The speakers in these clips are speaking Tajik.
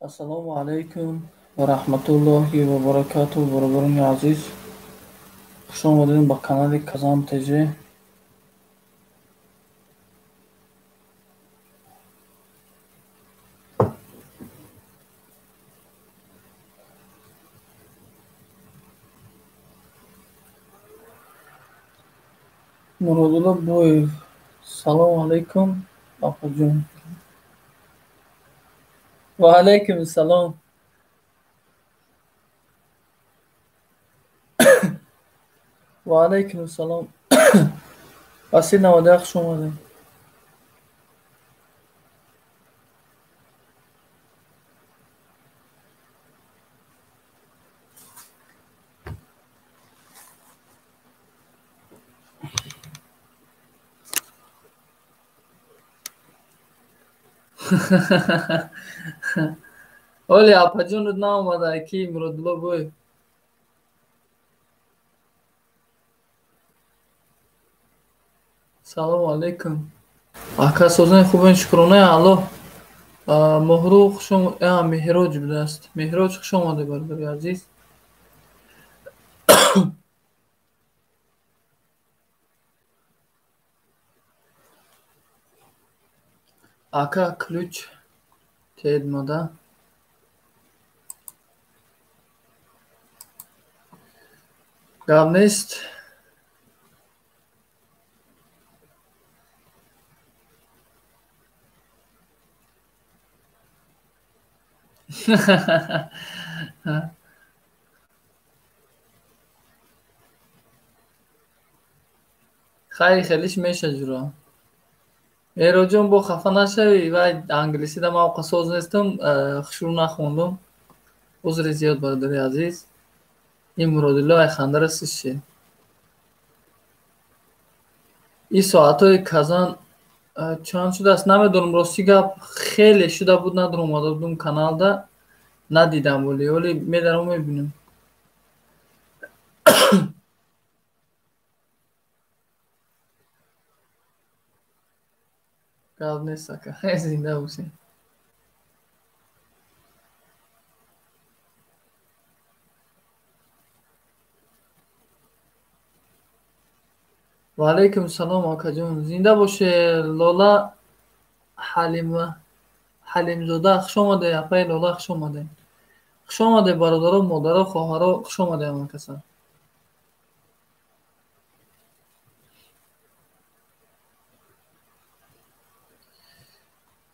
Ассалому алайкум ва раҳматуллоҳи ва баракатуҳ, бародарони азиз. Хуш омадед ба канали Казан ТЖ. Муродулло Боев. Салому алайкум, апаҷон. Ва алайкум ассалом. Ва алайкум ассалом. Васил 91, хуш омадед. Оли апаҷонут наомада, ки Муродулло Боев. Салому алайкум. Ака, созани хубен, шукронаи Аллоҳ. Моҳру хуш Меҳроҷ будааст. Меҳроҷ, хуш омадед, бародари азиз. Ака, ключ тедмада. Гап нест. Хайр, хелиш меша ҷура. Меҳроҷон, бо хафа нашавӣ, вай англисида ман оқа соз нестам, хушрӯ нахондум. Узри зиёд, бародари азиз. Ин Муродулло ай хандара сиши. Ин соатҳои Казан чанд шудааст, намедонам, рости гап хеле шуда буд, надоромада будум каналда, надидам, вале оли медаром, мебинам. Гап нест, ака, зинда бошед. Ва алайкум салом, акаҷон, зинда бошед. Лола Ҳалима Ҳалимзода, хуш омадед, апаи Лола, хуш омадед. Хуш омадед, бародаро, модаро, хоҳаро, хуш омадед ҳама каса.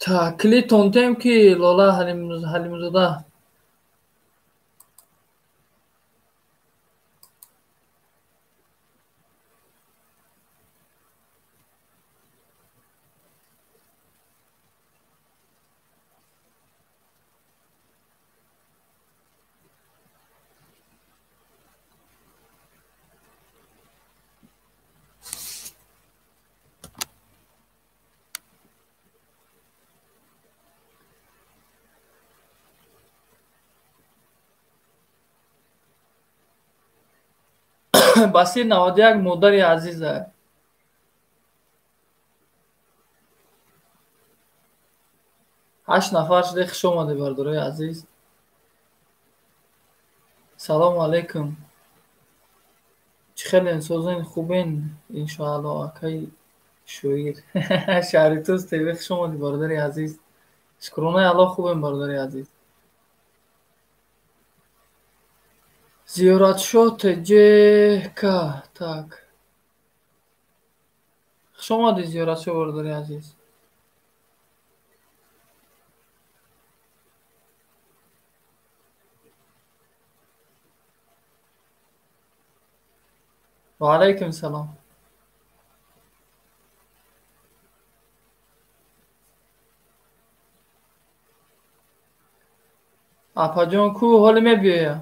Так, клитон тем ки Лола Ҳалимзода. Басир 91, модари азиза. 8 нафар шуде, хуш омадед, бародарои азиз. Салому алайкум. Чӣ хелен, созен, хубен, иншоалло, акаи шоир. Шаҳри Туз ТВ, хуш омадед, бародари азиз. Шукронаи Аллоҳ, хубем, бародари азиз. Зиёратшоҳ ТЖК. Так. Хуш омадед, Зиёратшоҳ, бародари азиз. Ва алайкум салом. Апаҷон ку, ҳоле мебиёям.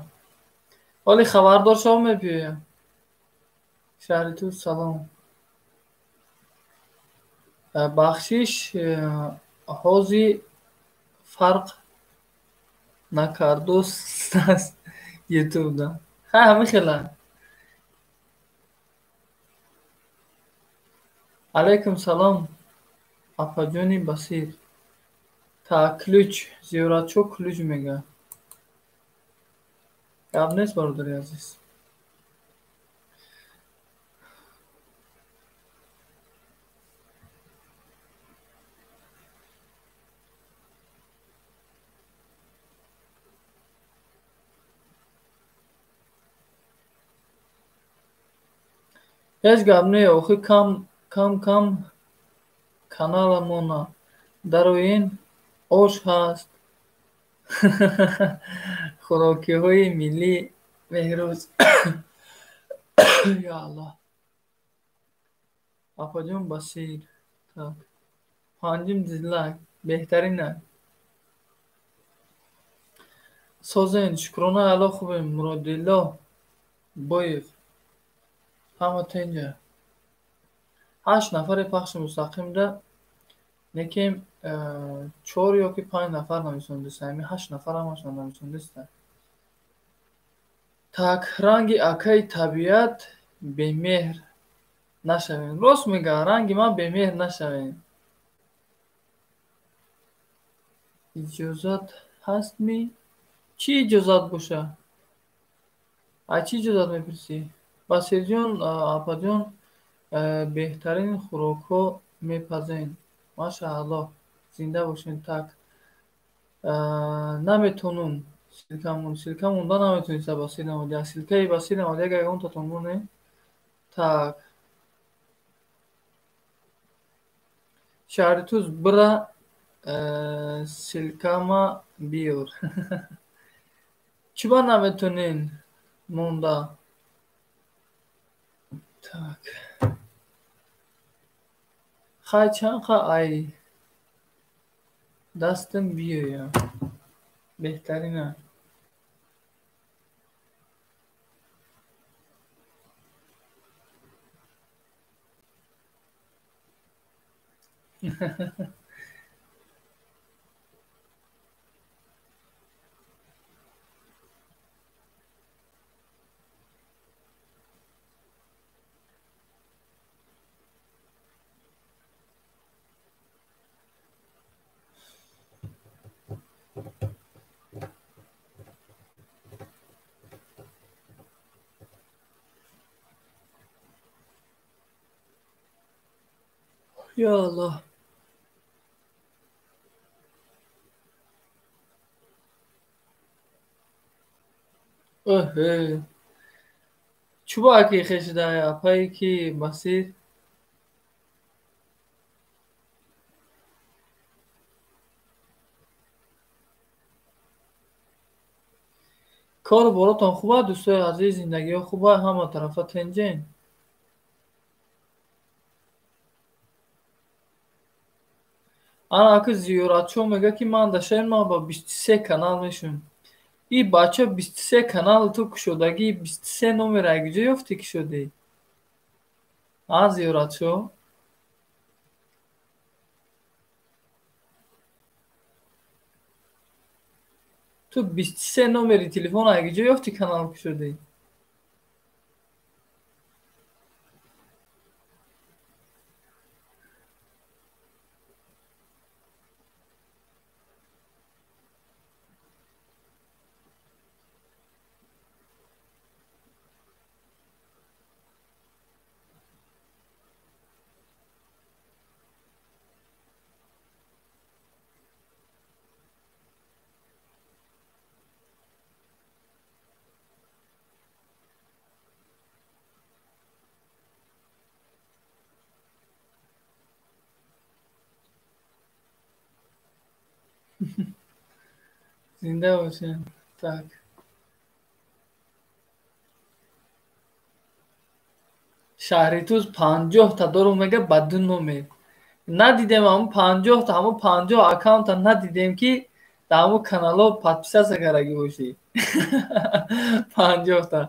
Ҳоле хабардор шав, мебиёям. Шаҳри Туз, салом. Бахшиш, ҳози фарқ накардост ютубда. Ха, ҳамин хела. Алайкум салом, апаҷони Басир. Так, ключ, зиёратчо ключ мега. Гап нест, бародари азиз. Ҳеҷ гап не, охи кам кам кам каналамона дароин ош ҳаст. Хӯрокиҳои миллӣ Беҳрӯз. Я Аллоҳ. Апаҷон Басир. Так. Панҷум дизлайк. Беҳтарина. Созен, шукрона Аллоҳ хубем. Муродилло Боев. Ҳама тенҷа. 8 нафаре пахши мустақимда некем 4 ёки 5 нафар нависондиста. Ами 8 нафар ҳамашон нависондиста. Так, ранги акаи табиат бемеҳр нашавем. Рост мега, ранги ман бемеҳр нашавем. Иҷозат ҳастми? Чӣ иҷозат боша? А чӣ иҷозат мепурсӣ? Басирҷон, апаҷон, беҳтарин хӯрокҳо мепазен. Машааллоҳ, зинда бошен. Так, наметонум силкамон, силка монда наметониста Басир 91. Силкаи Басир 91 ягонтатон моне? Так, шаҳри Туз бира силкама биёр. Чӣ ба наметонен монда? Так. Хай чанд қа ай дастам биёям. Беҳтарина. Ё Аллоҳ. Оҳе. Чӯба аки хешидай апае ки Басир? Кору боротон хуба, дӯстои азиз, зиндагиҳо хуба, ҳама тарафа тенҷен? Ана аки зиёратчо мега ки ман дашаем ман ба 23 канал мешум. И бача 23 канал ту кушодагӣ 23 номер ай куҷо ёфтӣ кушодӣ? А зиёратчо? Ту 23 номери телефон ай куҷо ёфтӣ канал кушодӣ? Зинда бошед. Так. Шаҳри Туз 50-та дорум мега ба ду номер. Надидем ҳамун 50-та, ҳамун 50 аккаунта надидем ки дар ҳамун каналҳо подписаться кардаги бошӣ. 50-та.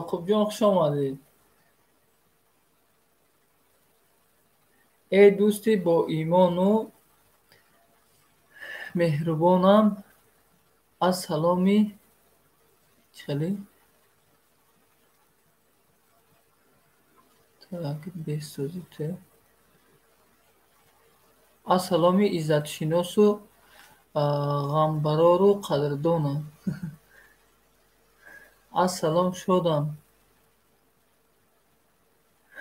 Ёқубҷон, хуш омадед. Э дӯсти боимону меҳрубонам, аз саломи чӣ хеле? Так, бесозите. Аз саломи иззатшиносу ғамбарору қадрдонам. Аз салом шодам.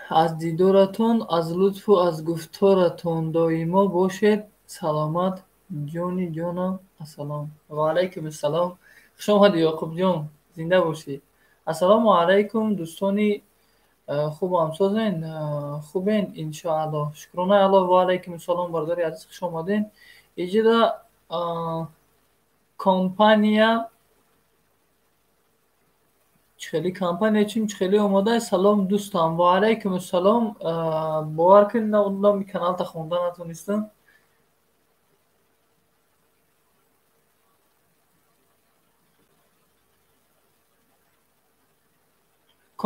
Аз дидоратон, аз лутфу аз гуфторатон доимо бошед саломат, ҷони ҷонам, ассалом. Ва алайкум ассалом. Хуш омадӣ, Ёқубҷон, зинда бошӣ. Ассалому алайкум, дӯстони хубам, созен, хубен, иншоаллоҳ. Шукронаи Аллоҳ. Ва алайкум ассалом, бародари азиз, хуш омадед. Иҷода компания чӣ хеле, компания чун чӣ хеле омода. Салом, дӯстам. Ва алайкум ассалом. Бовар кунед, номи каналта хонда натонистам.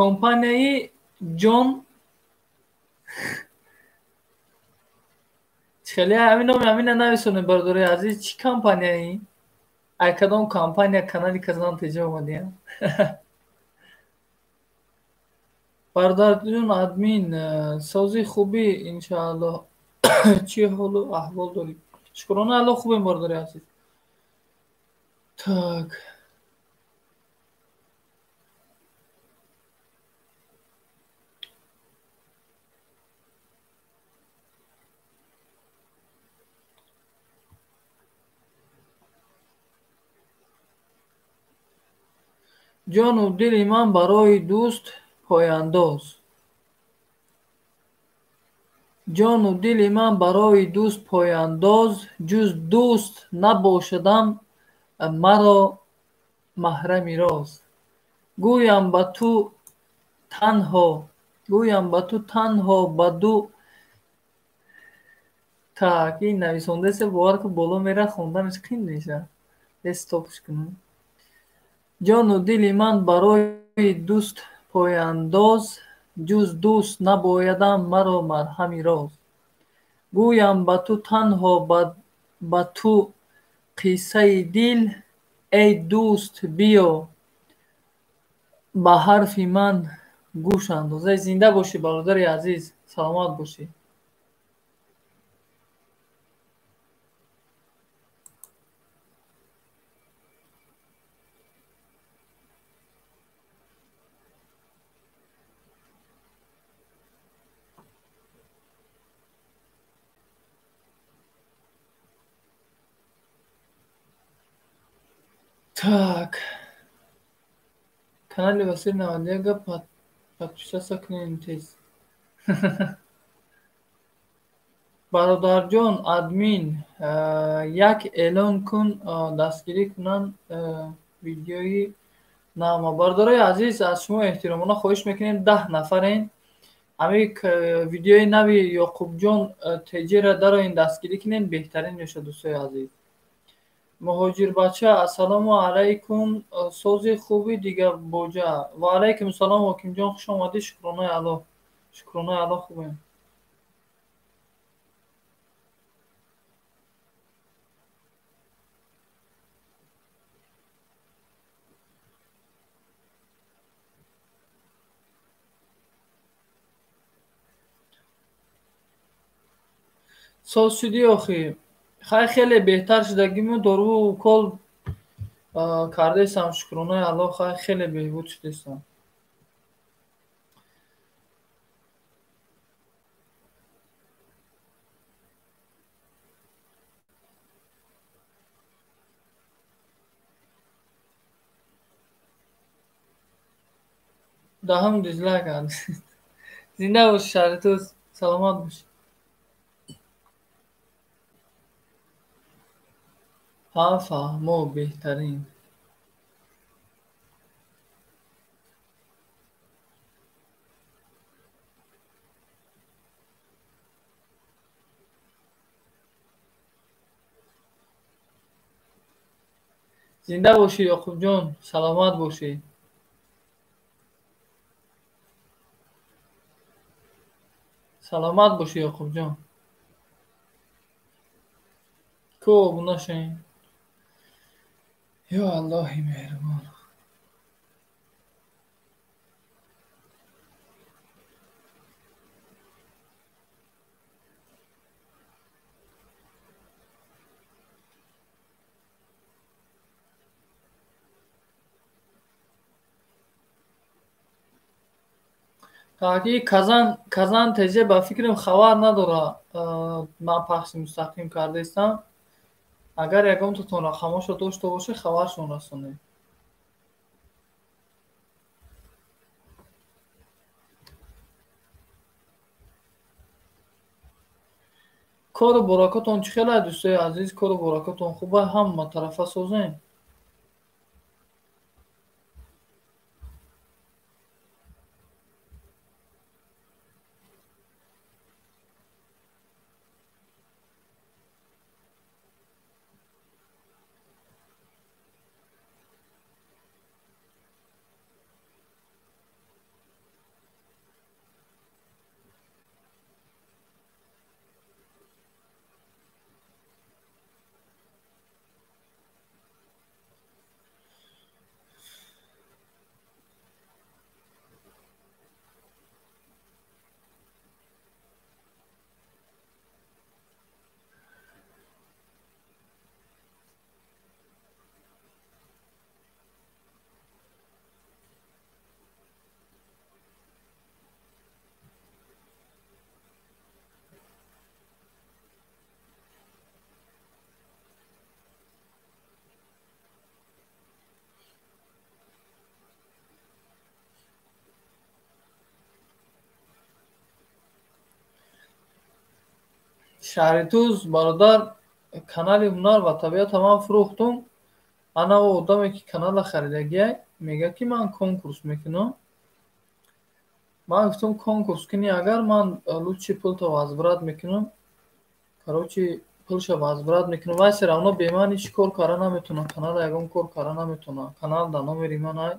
Компанияи ҷон чӣ хеле, ҳамин номи ҳамина нависонед, бародарои азиз. Чӣ компанияи? Ай кадом компания канали Казан теҷа омадиям? Бародарҷон админ, сози хубӣ, иншоаллоҳ. Чӣ ҳолу аҳвол дорӣ? Шукрона Аллоҳ, хубем, бародари азиз. Так. Ҷону дили ман барои дӯст пояндоз. Ҷону дили ман барои дӯст пояндоз, ҷуз дӯст набошадам маро маҳрами роз. Гӯям ба ту танҳо, гӯям ба ту танҳо ба ду. Так, ин нависондасе, бовар кун, боло мера, хонданаш қин мешавад. Стопш кунам. Ҷону дили ман барои дӯст пояндоз, ҷуз дӯст набоядам маро марҳами роз. Гӯям ба ту танҳо ба ту қиссаи дил, эй дӯст, биё ба ҳарфи ман гӯш андоз. Эй, зинда бошӣ, бародари азиз, саломат бошӣ. Так. Канали Васил 91 подписаться кунем тез. Бародарҷон админ, як эълон кун, дастгирӣ кунанд видеои навма. Бародарои азиз, аз шумо эҳтиромона хоҳиш мекунем, 10 нафарен. Ҳамин видеои нави Ёқубҷон теҷера дароин, дастгирӣ кунем, беҳтарин мешавад, дӯстои азиз. Муҳоҷирбача, ассалому алайкум, сози хуби дига боҷа. Ва алайкум салом, Ҳокимҷон, хуш омадӣ, шукронаи Аллоҳ. Шукронаи Аллоҳ, хубем. Соз шудӣ охӣ? Хай, хеле беҳтар шудагиму, доруву укол кардаистам, шукронаи Аллоҳ, хай, хеле беҳбуд шудаистам. Даҳум дизлайк. Зинда бошӣ, Шаҳритӯз, саломат бошӣ. Ҳа, фаҳмо, беҳтарин. Зинда бошӣ, Ёқубҷон, саломат бошӣ. Саломат бошӣ, Ёқубҷон. Ку обуна шавем. Ё Аллоҳи меҳрубон. Таки Казан ТЖ ба фикрам хабар надора. Ман пахши мустақим кардаистам. Агар ягонтатон рақамошро дошта бошед, хабаршон расонед. Кору боракотон чӣ хел ай, дӯстои азиз? Кору боракотон хуб ай? Ҳама тарафа созем. Шаҳритуз бародар, канали ҳунар ва табиата ман фурӯхтум. Ана о одаме ки канала харидагиай, мегӯяд ки ман конкурс мекунам. Ман гуфтам конкурс кунӣ, агар ман лучше пулто возврат мекунам. Короче, пулша возврат мекунам. Вай всё равно бе ман ҳеҷ кор карда наметавонад. Канала ягон кор карда наметавонад. Канал дар номери ман ай.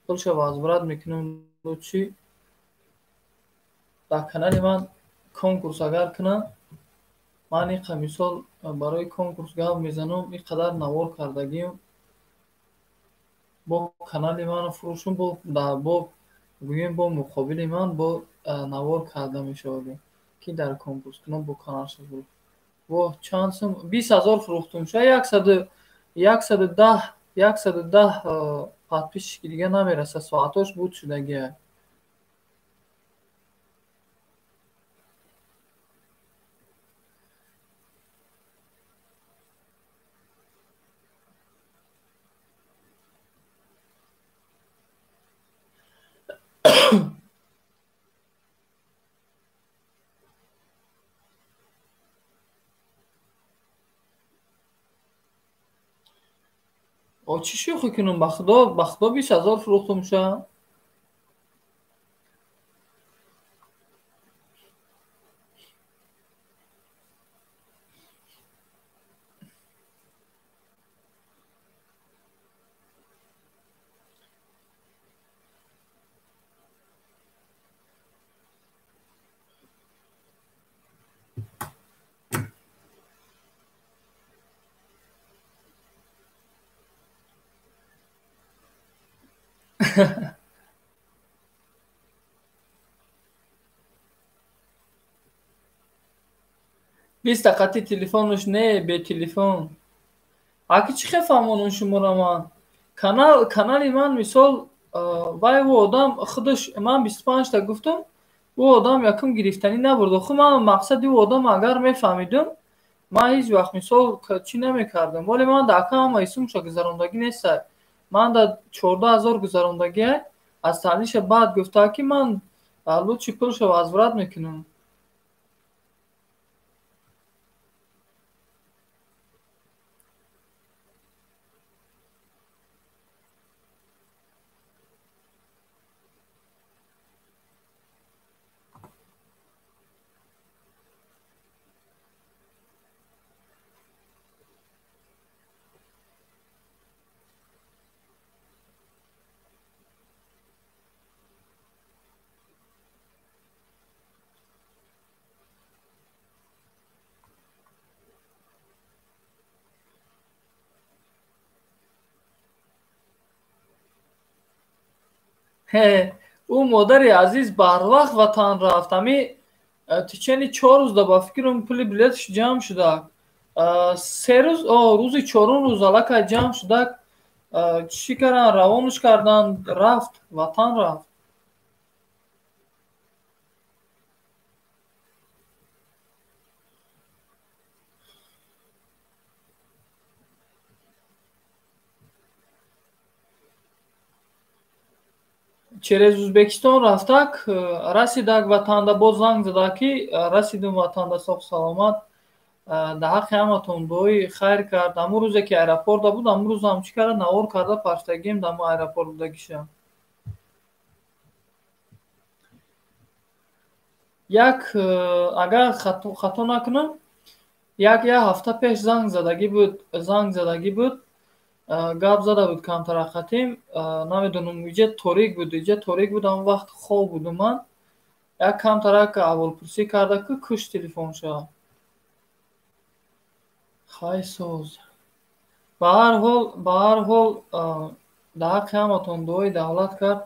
Пулша возврат мекунам лучше. Дар канали ман конкурс агар кунам, ман иқа мисол барои конкурс гап мезанам, ин қадар навор кардагиам, бо канали маро фурӯшум, бо гӯем бо муқобили ман бо навор карда мешавад, ки дар конкурс кунам бо каналша фурӯш. Во чанд сум? 20 000 фурӯхтум. Шояд 110 подписчики дига намерасад, соатош буд шудагиай. О чӣ шӯхӣ кунам, ба худо, ба худо 20 000 фурӯхтум ша. Биста қати телефонуш не, бе телефон. Аки чӣ хел фаҳмонам шуморо ман? Канали ман мисол, вай ӯ одам худаш ман 25та гуфтам, ӯ одам якум гирифтанӣ набурд. Охир ман мақсади ӯ одам агар мефаҳмидам, ман ҳеҷ вақт мисол чӣ намекардам. Вале ман дар ака ҳамаи сумша гузарондагӣ нестай. Ман дар 14 000 гузарондагиай, аз таълиша баъд гуфта ки ман лучше пулша возврат мекунам. Ӯ модари азиз барвақт ватан рафт. Ҳами течени 4 рӯз да ба фикрам пули билеташ ҷамъ шудак. 3 рӯз, рӯзи чорум рӯз аллакай ҷамъ шудак. Чӣ кардан, равонаш кардан, рафт, ватан рафт. Через Узбекистон рафтак, расидак ватанда, боз занг зада ки расидум ватанда соғ саломат. Дар ҳаққи ҳаматон дуои хайр кард. Ҳамун рӯзе ки аэропорта буд, ҳамун рӯз ҳам чӣ карда, навор карда паштагим дар ҳамун аэропорт будагиша. Як агар хато накунам, як ҳафта пеш занг задагӣ буд, гап зада буд камтарақатим. Намедонам, иҷа торик буд, ҳамон вақт хоб будум ман. Як камтарак аҳволпурсӣ карда ки куш телефонша. Хай соз. Ба ҳар ҳол дар ҳаққи ҳаматон дуои давлат кард.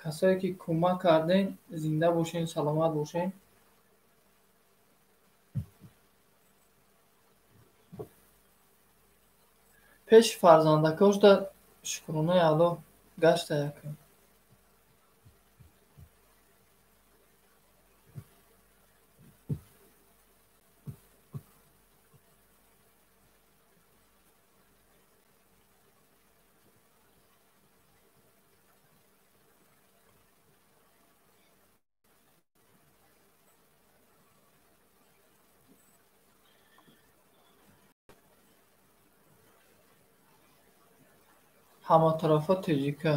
Касое ки кӯмак кардем, зинда бошен, саломат бошен. Пеши фарзандакошда шукронаи Аллоҳ гашта якам. Ҳаматарафа тоҷика.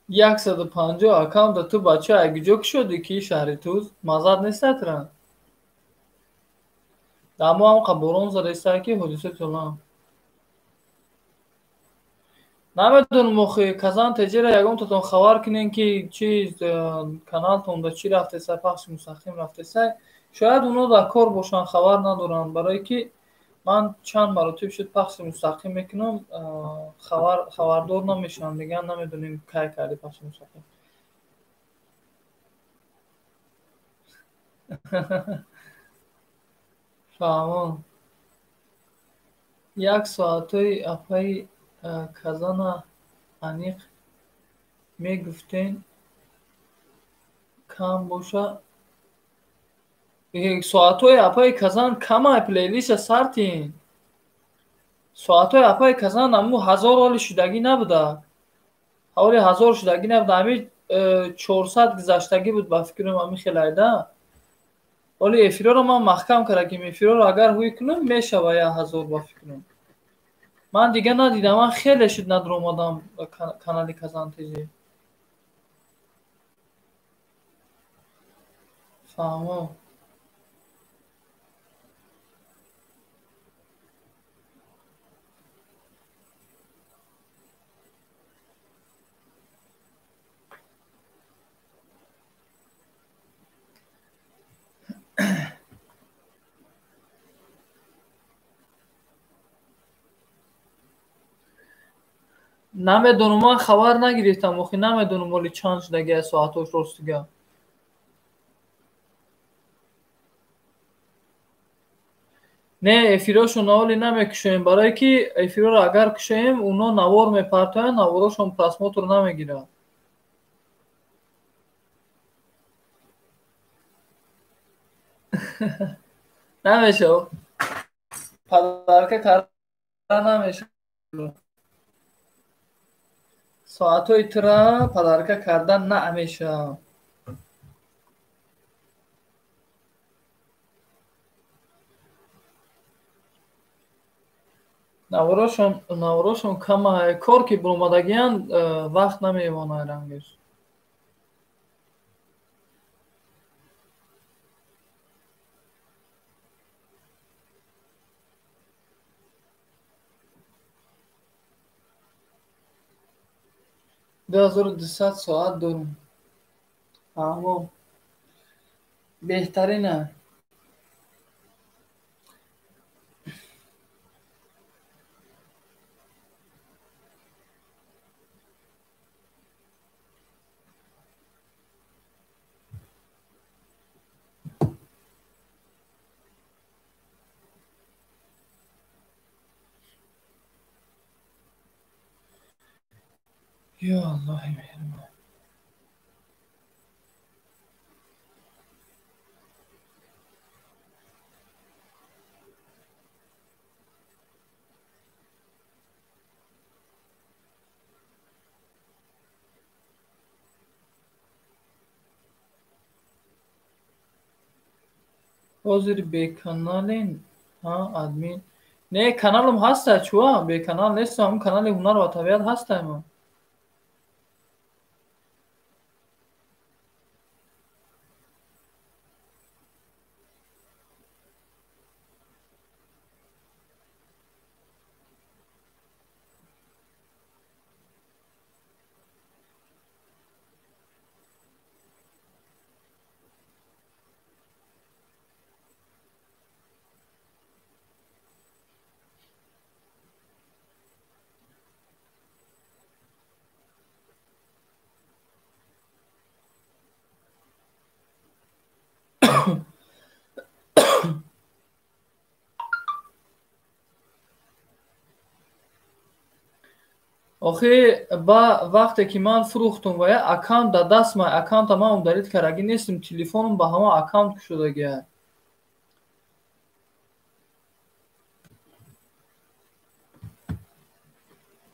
150 аккаунта ту бача айгиҷо кушодӣ ки шаҳри Туз? Маззат нестатра? Дар мо ҳам борон задаиста ки ҳодиса тӯлам. Намедонам охи Казан теҷера ягонтатон хабар кунен ки чиз каналтонда чӣ рафтеса, пахши мустақим рафтеса. Шояд оно дар кор бошанд, хабар надоранд, барое ки ман чанд маротиб шуд пахши мустақим мекунам, хабардор намешавам, мегӯянд намедонем кай карди пахши мустақим. Фаҳмон. Як соатҳои апаи Казана аниқ мегуфтен кам боша. Соатҳои апаи Казан камай, плейлиста сартин. Соатҳои апаи Казан ҳамун 1000 оли шудагӣ набуда. Ҳаволи 1000 шудагӣ набуда. Ҳамин 400 гузаштагӣ буд ба фикрам ҳамин хелайда. Оли эфирҳоро ман маҳкам кардагим. Эфирҳоро агар ҳуй кунам мешава 1000 ба фикрам. Ман дига надидам, ман хеле шуд надромадам канали Казан ТЖ. Фаҳмо. Намедонам, ман хабар нагирифтам, охи намедонам оли чанд шудагия соатҳош ростига. Не, эфирҳошон оли намекушоем, барое ки эфирҳоро агар кушоем, оно навор мепартоянд, наворошон просмотр намегирад. Намешав. Подарка карда намешав. Соатҳои тура подарка карда намешав. Наворошон кама кор ки буромадагиянд, вақт намемонад рангеш. 2200 соат дорум. Фаҳмо. Беҳтарина. Ё Аллоҳи меҳрибон. Ҳозир беканален, ҳа, админ? Не, каналам ҳаста, чуа? Беканал нестам, ҳамун канали ҳунар ва табиат ҳастай ман. Охи, ба вақте ки ман фурӯхтум ва я аккаунт дар даст май, аккаунта ман удалить кардагӣ нестам, телефонам ба ҳамон аккаунт кушодагиа.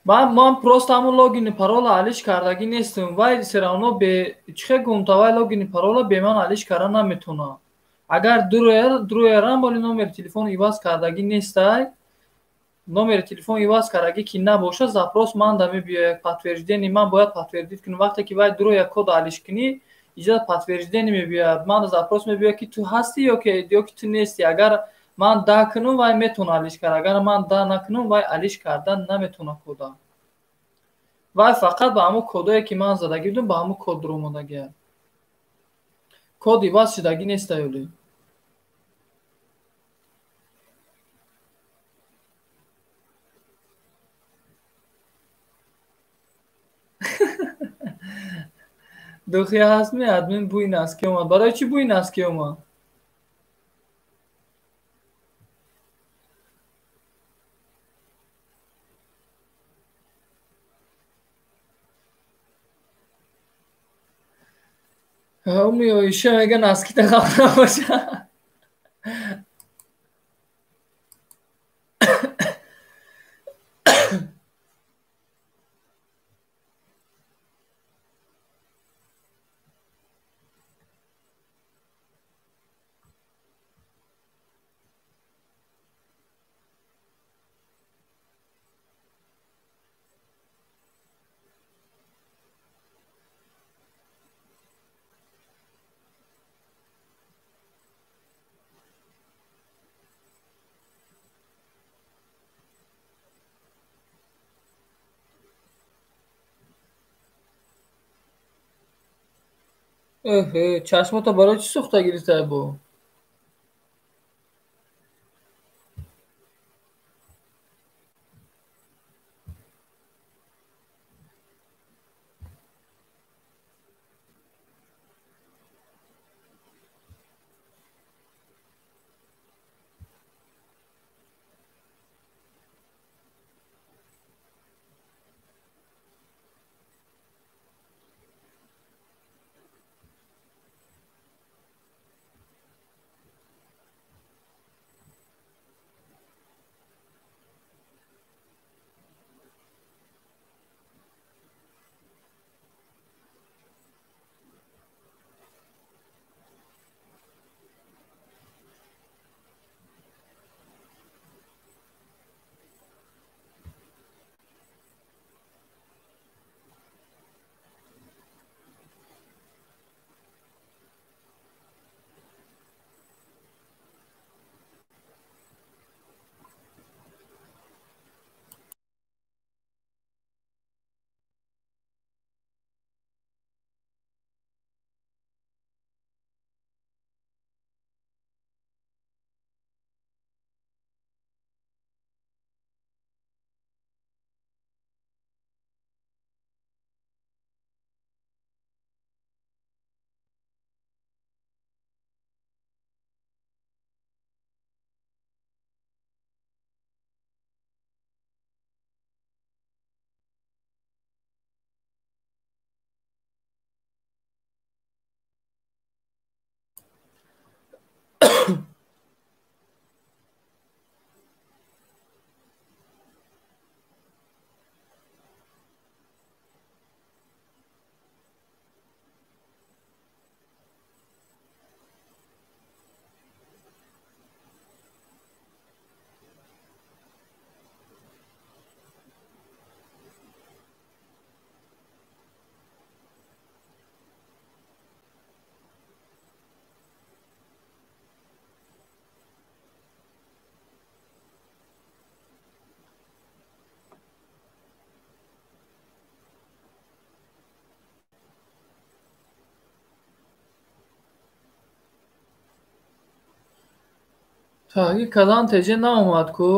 Ман просто ҳамон логини парола алиш кардагӣ нестам, вай всё равно бе чихе гумта вай логини парола бе ман алиш карда наметавонам. Агар дуроярам боли номери телефон иваз кардагӣ нестай, номери телефон иваз кардагӣ ки набоша, запрос ман да мебиёяд, подтверждение ман бояд подтвердить кунам. Вақте ки вай дуроя код алиш кунӣ, иҷоза подтверждение мебиёяд. Ман запрос мебиёяд ки ту ҳастӣ ё ки ту нестӣ. Агар ман да кунам, вай метавона алиш кард. Агар ман да накунам, вай алиш карда наметавона кода. Вай фақат ба ҳамон кодое ки ман задагӣ будам, ба ҳамон код дуромадагиа. Код иваз шудагӣ нестай оли. Духи ҳастми, админ бӯи наски омад. Барои чӣ бӯи наски омад? Уми Оиша мега наскита хабар набоша. Эҳе, чашмота барои чӣ сӯхта гирифтай бо? Так, и кадан теҷе наомад ку.